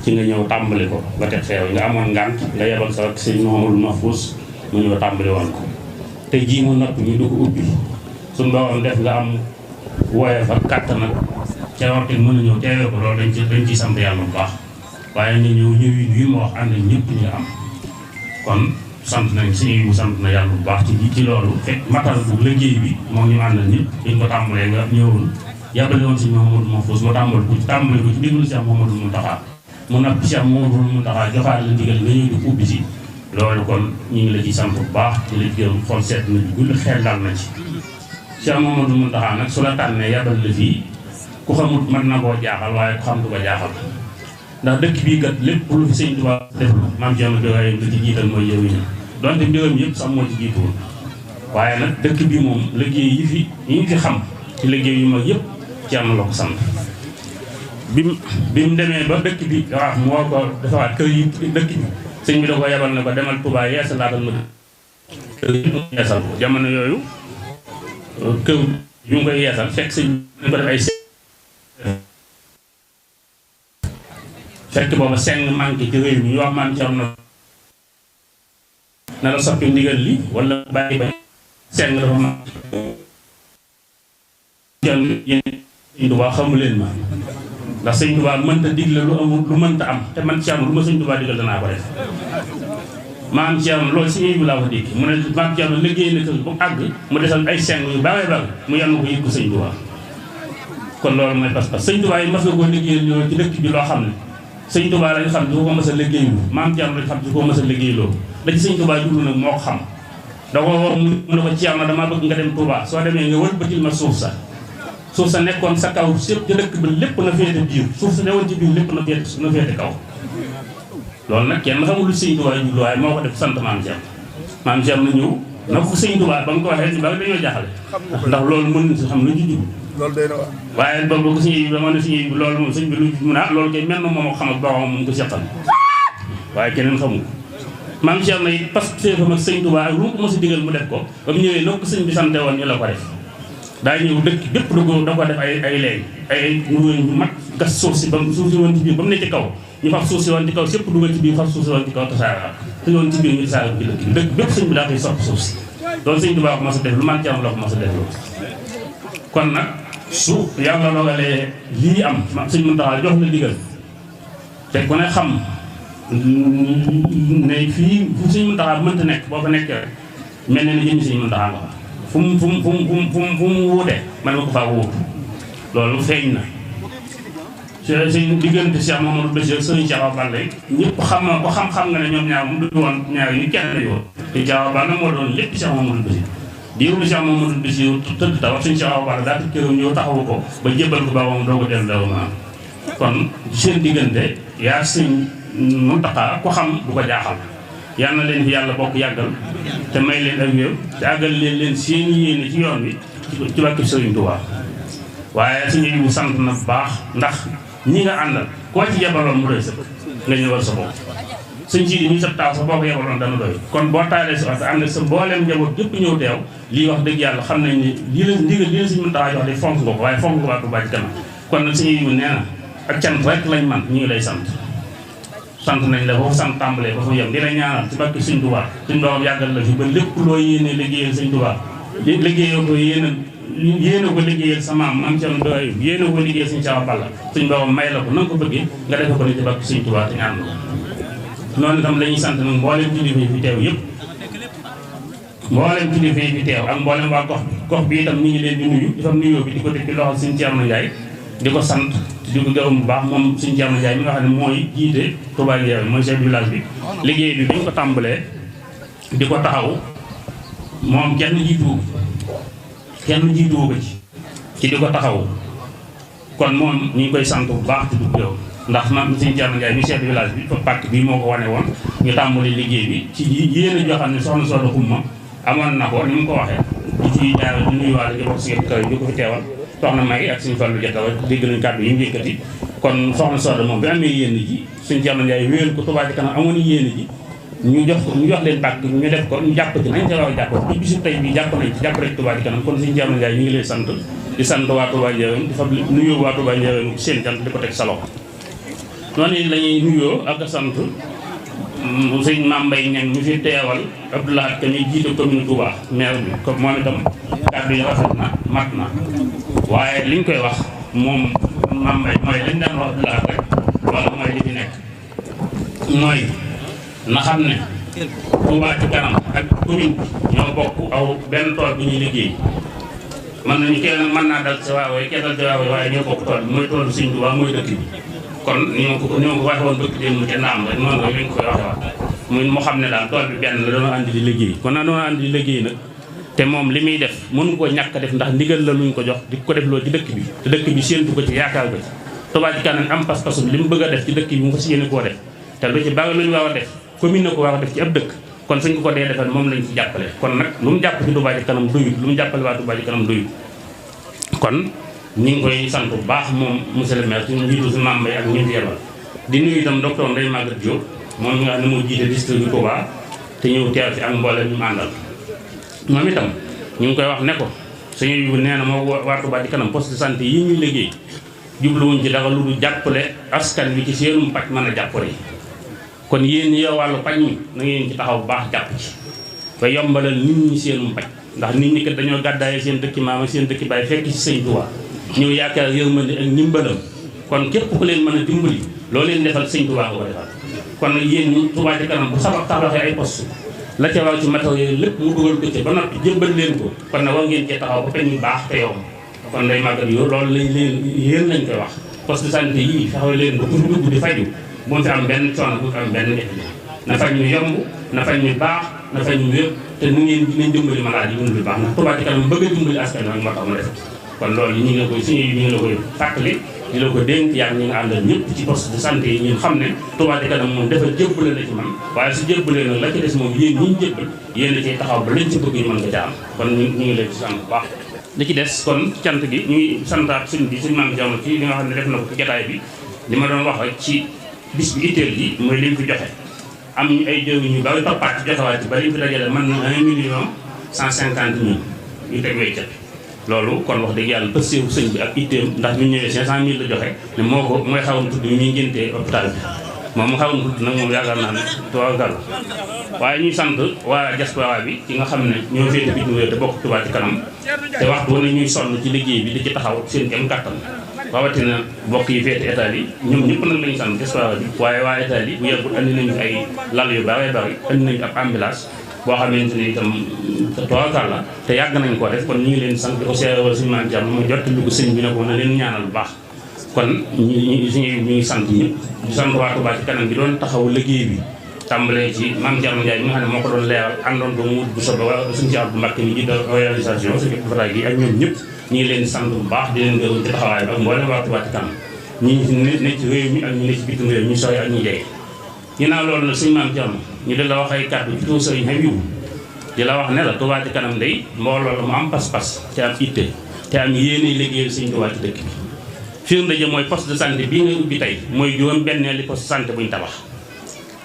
ci nga ñëw tàmbali ko nga teg xeew nga amoon ngànt nga yebal sa sëñ Mouhamadou Mahfous mu ñëw tàmbali woon ko te jii mu noppi ñu du ko ubbi suñu borom def nga am wooye fa kàttan nag ca waxtu mën a ñëw teewee ko loolu dañ ciy sant yàlla bu baax waaye nga ñëw ñëwin wi ma wax ànd ñëpp ñu am kon sant nañ suñuy bu sant na yàlla bu baax ci loolu fekk matal bu liggéey bi moom ñu àndal ñëpp dañ ko tàmbalee nga ñëwoon yàbbale woon sëñ Mouhamadou Mahfous mu tàmbali ko ci déglu Cheikh Mouhamadou Mountakha mu nag Cheikh Mouhamadou Mountakha joxaat la ndigal nga ñëw di ubbi si loolu kon ñu ngi la ciy sant bu baax ci la gërëm xol seet na bi gulli xel dal na ci Cheikh Mouhamadou Mountakha nag su la tànnee yàbbal la fii ku xamut mën na koo jaaxal waaye ku xam du ko jaaxal ndax dëkk bii kat lépp lu fi sëñ Tuubaa def maam Thierno Birahim la ci jiital mooy yow yi donte mbiram yëpp sax moo ci jiituwoon waaye nag dëkk bi moom liggéey yi ñu fi xam ci liggéey yu mag yëpp ci am la ko sant bi mu demee ba dëkk bi waaw mu war ko defawaat kër yi dëkk bi sëñ bi da ko yebal na ko demal Touba yeesal laatal ma kër yi mu yeesal ko jamono yooyu kër yu ngi koy yeesal fekk sëñ bi ko def ay fekk booba seng manqué ci réew mi ñu wax maam Thierno na la soppi ndigal li wala bàyyi ba seng dafa manqué yéen sëñ Tuubaa xamu leen ma ndax sëñ Tuubaa mënta digle lu amul lu mënta am te man Thierno lu ma sëñ Tuubaa digal danaa ko def maam Thierno loolu si ñuy bu laa ko dégg mu ne maam Thierno liggéey na kër bu àgg mu desal ay seng yu bare bare mu yann ko yëg ko sëñ Tuubaa kon loolu mooy pas-pas sëñ Tuubaa yi mas na koo liggéeyal ñoo ci dëkk bi loo xam ne sëñ Tuubaa lañ xam di ko mas a liggéeylu maam Thierno lañ xam di ko mas a liggéeyloo la ci sëñ Tuubaa jublu nag moo ko xam da ko wax mu ne ko Thierno damaa bëgg nga dem Touba soo demee nga wëlbatil ma suuf sa nekkoon sa kaw sépp ca dëkk ba lépp na féete biir suuf sa newoon ci biir lépp na féete kaw loolu nag kenn xamul lu sëñ Tuubaa jublu waaye moo ko def sant maam Thierno ñëw na ko sëñ Tuubaa ba nga ko waxee ba dañoo jaaxale ndax loolu mën na si xam lu ci jublu loolu day na wax waaye boobu ko sëñ bi dama ne sëñ bi loolu moom sëñ bi lu mun a loolu kay mel na moom xam ak borom moom ko seqal waaye keneen xamul maam Thierno it parce que fa mag sëñ Tuubaa ak lu mu ko mos a digal mu def ko ba mu ñëwee noo ko sëñ bi sante woon ñu la ko def daa ñëw dëkk bépp da ko def ay léegi ay nguwén bu mat gas suuf si suuf si woon ci biir ba mu ne ci kaw ñu faf suuf si woon ci kaw sépp dugal ci biir faf suuf si woon ci kaw tasaara te woon ci biir ñu tasaara ci dëkk bi dëkk bépp sëñ bi daa koy soppi suuf si loolu sëñ Tuubaa ko mos a def lu maam Thierno la ko mos a def loolu kon nag su yàlla dogalee lii am sëñ Mountakha jox la digal te ku ne xam ne fii fu sëñ Mountakha mënta nekk boo fa nekkee mel ne ni jëmmi sëñ Mountakha nga fa fu mu wuute man ma ko faa wuutu loolu feeñ na sëñ diggante Cheikh Mamadou Bachir sëñ Cheikh Awa Balla ñëpp xam na ko xam nga ne ñoom ñaar moom du woon ñaar yi kenn yoon te Cheikh Awa Balla moo doon lépp Cheikh Mamadou Bachir diiru Cheikh Mamadou Bachir tëdd taw suñu Cheikh Awa Balla daa tëdd këram ñëw taxawu ko ba jébbal ko baabam doo ko dellu daw ma kon seen diggante yaa sëñ Mountakha ko xam du ko jaaxal yal na leen fi yàlla bokk yàggal te may leen ak wér te àggal leen seen yéene ci yoon wi ci wàkki Sëriñ Tuubaa waaye suñu yiwu sant na bu baax ndax ñi nga àndal koo ci yebaloon mu doy sëkk nga ñëwal sa bopp sëñ si di ñu sa taaw sa boo ko yebaloon dana doy kon boo taalee si waxta ànd sa mbooleem njaboot yëpp ñëw teew lii wax dëgg yàlla xam nañ ne lii la ndigal lii la suñu mën taxaa jox de fonk nga ko waaye fonk nga waa Touba ci kanam kon nag suñu yiwu nee na ak cant rek lañ man ñu ngi lay sant nañ la foofu sant tàmbalee ba fu yem di la ñaanal ci barke Sëñ Tuubaa suñ doom yàggal la fi ba lépp loo yéene liggéeyal Sëñ Tuubaa liggéeyoo ko yéene ko liggéeyal sa maam maam Thierno Birahim yéene ko liggéeyal Sëñ Cheikh Balla suñ doom may la ko na nga ko bëggee nga defe ko ni ci barke Sëñ Tuubaa te ñaan ko noonu itam la ñuy sant nag mboolem kilifa yi fi teew yëpp mboolem kilifa yi fi teew ak mboolem waa gox bi itam ñu ngi leen di nuyu itam nuyoo bi di ko teg ci loxol Sëñ Thierno Ndiaye di ko sant di ko gërëm bu baax moom Sëñ Thierno Ndiaye mi nga xam ne mooy jiite Touba Ndiaye mooy chef du village bi liggéey bi ñu ko tàmbalee di ko taxaw moom kenn jiituwu ko ci di ko taxaw kon moom ñu ngi koy sant bu baax di dugg yow ndax man Sëñ Thierno Ndiaye mi chef du village bi pàcc bii moo ko wane woon ñu tàmbali liggéey bi ci yéen joo xam ne soxna Soda Xumma amoon na ko ni mu ko waxee di ci jaar di nuyuwaale di bokk si kaw yi di ko fi teewal soxna May ak suñu Fallu Jatawa dégg nañ kàddu yi mu yëkkati kon soxna Soda moom bi amee yéen ji Sëñ Thierno Ndiaye wéyal ko Touba ci kanam amoon yéen ji ñu jox leen pàcc ñu def ko ñu jàpp ci nañ ca war a jàpp ci bisu tey bi jàpp nañ ci Touba ci kanam kon Sëñ Thierno Ndiaye ñu ngi lay sant di sant waa Touba Ndiaye di fa nuyoo waa Touba Ndiaye seen cant di ko teg sa loxo noonu la ñuy nuyoo ak sant sëñ Mame Mbaye Niang mi fi teewal Abdoulaye Ka mi jiite commune Touba maire bi comme moom itam kàddu yi rafet na mat na waaye liñ koy wax moom Mame Mbaye mooy liñ daan wax Abdoulaye rek wala mooy li fi nekk mooy na xam ne Touba ci kanam ak commune ñoo bokk aw benn tool bi ñuy liggéey mën nañu kenn mën naa dal sa waawoy kenn dal sa waawoy waaye ñoo bokk tool bi mooy toolu Sëñ Touba mooy dëkk bi kon ni ma ko waxee woon bëgg démb ca naam rek noonu rek lañ ko koy waxee waat muy moo xam ne daal tool bi benn la doon andi di liggéey kon naa doon andi di liggéey nag te moom li muy def mënu koo ñàkk def ndax ndigal la luñ ko jox di ko def loolu ci dëkk bi te dëkk bi séentu ko ci yaakaar ko ci Touba ci kanam am pas-pasum li mu bëgg a def ci dëkk bi mu fas yéene koo def te lu ci bari lu ñu war a def commune na ko war a def ci ab dëkk kon suñ ko dee defal moom lañ ci jàppale kon nag lu mu jàpp ci Touba ci kanam doyut lu mu jàppale waa Touba ci kanam doyut kon ñu ngi koy sant bu baax moom monsieur le maire suñu njiitu si Mame Mbaye ak ñu fi yebal di nuyu itam docteur Ndeye Maguette Diop moom mi nga xam ne moo jiite district bi Touba te ñëw teew fi ak mboolem ñu àndal moom itam ñu ngi koy wax ne ko suñu yu nee na moo waa Touba ci kanam poste de santé yi ñuy liggéey jubluwuñ ci dara lu dul jàppale askan wi ci seenum paj mën a jàppale kon yéen yow wàllu paj mi na ngeen ci taxaw bu baax jàpp ci ba yombalal nit ñi seenum paj ndax nit ñi kat dañoo gàddaaye seen dëkki maam ak seen dëkki baay fekk ci Sëñ Touba ñëw yaakaar yërmande ak ndimbalam kon képp ku leen mën a dimbali loo leen defal Sëñ Touba nga ko defal kon yéen ñi Touba ci kanam bu sabab taxawee ay poste la ca war ci matériel lépp mu dugal ko ci ba noppi jëmbal leen ko kon nag war ngeen cee taxaw ba peñ yu baax te yow kon day màggat yow loolu lañ leen yéen lañ koy wax poste de santé yii fexe leen ba ku fi dugg di faju bu mu fi am benn coono bu fi am benn jafe-jafe na faj ñu yomb na faj ñu baax na faj ñu wér te nu ngeen dinañ dimbali malade yi mun lu baax ndax Touba ci kanam bëgg a dimbali askan wi moo tax mu def kon loolu ñu ngi la koy suñu ñu ngi la koy fàttali di la ko dénk yaa ngi nga àndal ñëpp ci poste de santé yi ñun xam ne Touba ci kanam moom dafa jébbale la ci man waaye su jébbalee nag la ci des moom yéen ñi ñu jébbal yéen a ciy taxaw ba lañ ci bëgg ñu mën nga ca am kon ñu ngi leen ci sant bu baax li ci des kon cant gi ñu ngi santaat suñ bi suñu maam jamono ci li nga xam ne def na ko ci jotaay bi li ma doon wax rek ci bis bi itteel ji mooy li mu fi joxe am ñu ay jëw ñu bari toppaat ci joxewaat ci bari fi dajale mën na 1.150.000 yu teg weccat loolu kon wax dëgg yàlla pëstéefu sëñ bi ak itteem ndax ñu ñëwee 500.000 la joxe ne moo ko mooy xawoon tudd mi ñuy ngéntee hôpital bi moom mu xawoon tudd nag moom yaakaar naa ne tubaarkàlla waaye ñuy sant waa diaspora bi ci nga xam ne ñoo féete bitim réew te bokk Touba ci kanam te waxtu ne ñuy sonn ci liggéey bi di ci taxaw seen kem kàttan rawatina bokk yi féete état yi ñoom ñëpp nag lañu sant diaspora bi waaye waa état yi bu yàggul andi nañu ay lal yu bari bari andi nañu ab ambulance boo xamante ni itam tubaarkàlla te yàgg nañ koo def kon ñu ngi leen sant di ko seerawal suñu maam Diallo mu jot lu ko sëñ bi ne ko na leen ñaanal bu baax kon ñu ngi sant ñëpp di sant waa Touba ci kanam bi doon taxaw liggéey bi tàmbalee ci maam Diallo Ndiaye bi nga xam ne moo ko doon leeral àndoon ba mu bu soba waa suñu ci Abdou Mbacke mi jiite réalisation su fataay gi ak ñoom ñëpp ñu ngi leen sant bu baax di leen gërëm ci taxawaay bi ak mboolem waa Touba ci kanam ñi ne ci réew mi ak ñi ne ci bitim réew ñu sooy ak ñi jege ginnaaw loolu nag suñu maam Diallo ñu di la wax ay kàddu ci tur sëriñ Habibou di la wax ne la Touba ci kanam day mbooloo la mu am pas-pas te am itte te am yéene liggéeyal Sëñ Touba ci dëkk bi firnde ja mooy poste de santé bii nga ubbi tey mooy juróom benneeli poste de santé buñ tabax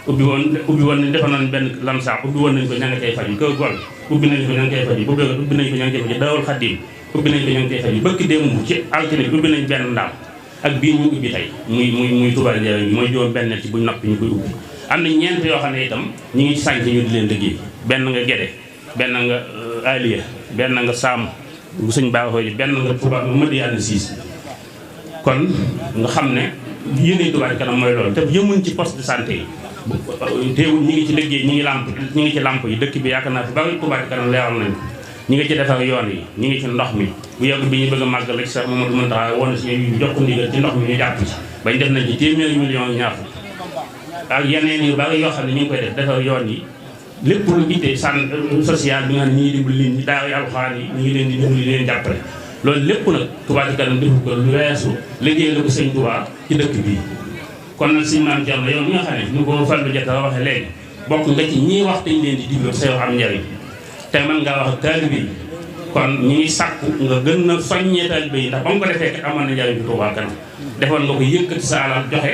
ubbi woon nañ defoon nañ benn lamsaar ubbi woon nañ ko ña nga cay faju kër gol ubbi nañ ko ña nga cay faju ubbi nañ ko ña nga cay faju Daarul Xaddim ubbi nañ ko ña nga cay faju bëkk démb ci altine bi ubbi nañ benn ndaam ak bii ñu ubbi tey muy Touba Ndiaye mooy juróom benneel ci buñ noppi ñu koy ubbi am na ñeent yoo xam ne itam ñu ngi ci sànq ñu di leen liggéey benn nga Gede benn nga Aliya benn nga Saam bu suñ baaxoo ji benn nga Touba Madiana 6 kon nga xam ne yéene Touba ci kanam mooy loolu te yëmuñ ci poste de santé yi teewul ñi ngi ci liggéey ñi ngi ci làmp yi dëkk bi yaakaar naa fi bari Touba ci kanam leeral nañ ñi ngi ci defar yoon yi ñi ngi ci ndox mi bu yàgg bi ñu bëgg a màggal rek sax Mamadou Mountakha woon si jox ko ndigal ci ndox mi ñu jàpp ci bañ def nañ ci téeméeri millions ñaar ak yeneen yu bari yoo xam ne ñu ngi koy def defar yoon yi lépp lu ittee san social bi nga xam ne ñi ngi dimbali nit ñi daara alxuraan yi ñu ngi leen di dimbali leen jàppale loolu lépp nag Touba ci kanam defu ko lu weesu liggéey la ko sëñ Touba ci dëkk bii kon nag suñu maam Diallo yow mi nga xam ne ñu ko Fallou Diatta waxee léegi bokk nga ci ñii wax dañ leen di diglu sa yoo am njariñ te man ngaa wax ak taalibe yi kon ñi ngi sàkku nga gën a soññee taalibe yi ndax ba mu ko defee kat amoon na njariñ bi Touba kanam defoon nga ko yëkkati sa alal joxe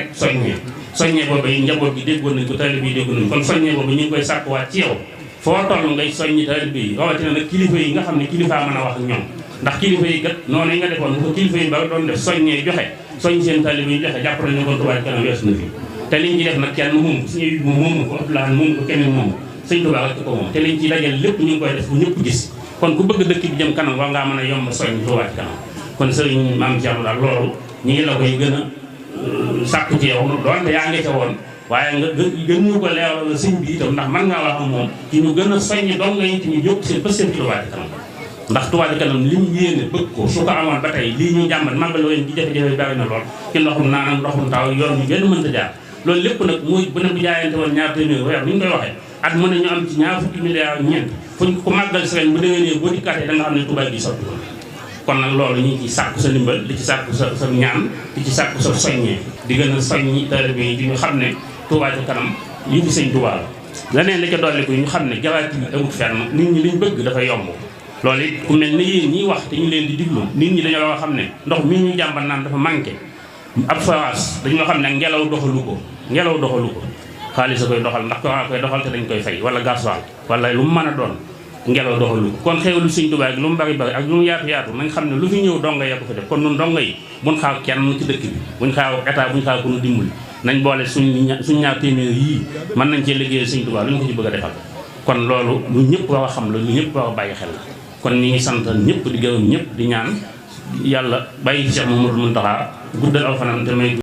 soññee boobu yi njaboot gi déggoon nañ ko taalibe yi déggoon nañ kon soññee boobu ñu ngi koy sàkkuwaat ci yow foo toll ngay soññi taalibe yi rawatina nag kilifa yi nga xam ne kilifaa mën a wax ak ñoom ndax kilifa yi kat noonu yi nga defoon bu ko kilifa yi ba doon def soññee joxe soñ seen taalibe yi joxe jàpp nañu kon Touba Ca Kanam weesu na fi te liñ ci def nag kenn moom suñu yit moomu ko Abdoulaye moomu ko keneen moomu sëñ Touba rek ko moom te liñ ci dajal lépp ñu ngi koy def bu ñëpp gis kon ku bëgg dëkk bi jëm kanam war ngaa mën a yomb soñ Touba Ca Kanam kon sëriñ Maam Thierno daal loolu ñu ngi la koy gën a sàkku ci yow doonte yaa ngi ca woon waaye nga gën ñu ko leeral la sëñ bi itam ndax mën ngaa wax ak moom ci ñu gën a soññi dong nga ci ñu yokk seen ba seen Touba Ca Kanam ndax Touba Ca Kanam li ñu yéene bëgg ko su ko amoon ba tey lii ñu jàmbat màggal leen ci jafe-jafe bari na lool ci ndoxum naan ndoxum taw yoon yu benn mënta jaar loolu lépp nag muy bu ne bu jaayante woon ñaar téeméer weer ni ñu koy waxee at mën nañu am ci ñaar fukki milliards ñeent fuñ ko màggal si ren bu déwénee boo dikkaatee da nga xam ne Touba gi sotti ko kon nag loolu ñu ngi ci sàkku sa ndimbal di ci sàkku sa ñaan di ci sàkku sa soññee di gën a soññi taalibe yi di ñu xam ne Touba Ca Kanam yi fi sëñ Touba la leneen la ca dolli ko ñu xam ne jawaati bi amut fenn nit ñi liñ bëgg dafa yomb loolu it ku mel ni yéen ñiy wax te ñu leen di diglu nit ñi dañoo war a xam ne ndox mi ñu jàmbat naan dafa manqué ab forage dañoo xam ne ngelaw doxalu ko xaalis a koy doxal ndax courant koy doxal te dañ koy fay wala gasoil wala lu mu mën a doon ngelaw doxalu ko kon xéewalu Sëñ Tuubaa gi lu mu bari bari ak lu mu yaatu yaatu nañ xam ne lu fi ñëw donga ya ko fi def kon nun donga yi buñ xaar kenn ci dëkk bi buñ xaar état buñ xaar ko nu dimbali nañ boole suñ ñaar téeméer yii mën nañ cee liggéeyal Sëñ Tuubaa lu ñu ko ci bëgg a defal kon loolu lu ñëpp war a xam la lu ñëpp war a bàyyi xel la kon ñi ngi sant ñëpp di gërëm ñëpp di ñaan yàlla bàyyi fi Cheikh Mamadou Mountakha guddal aw fanam te may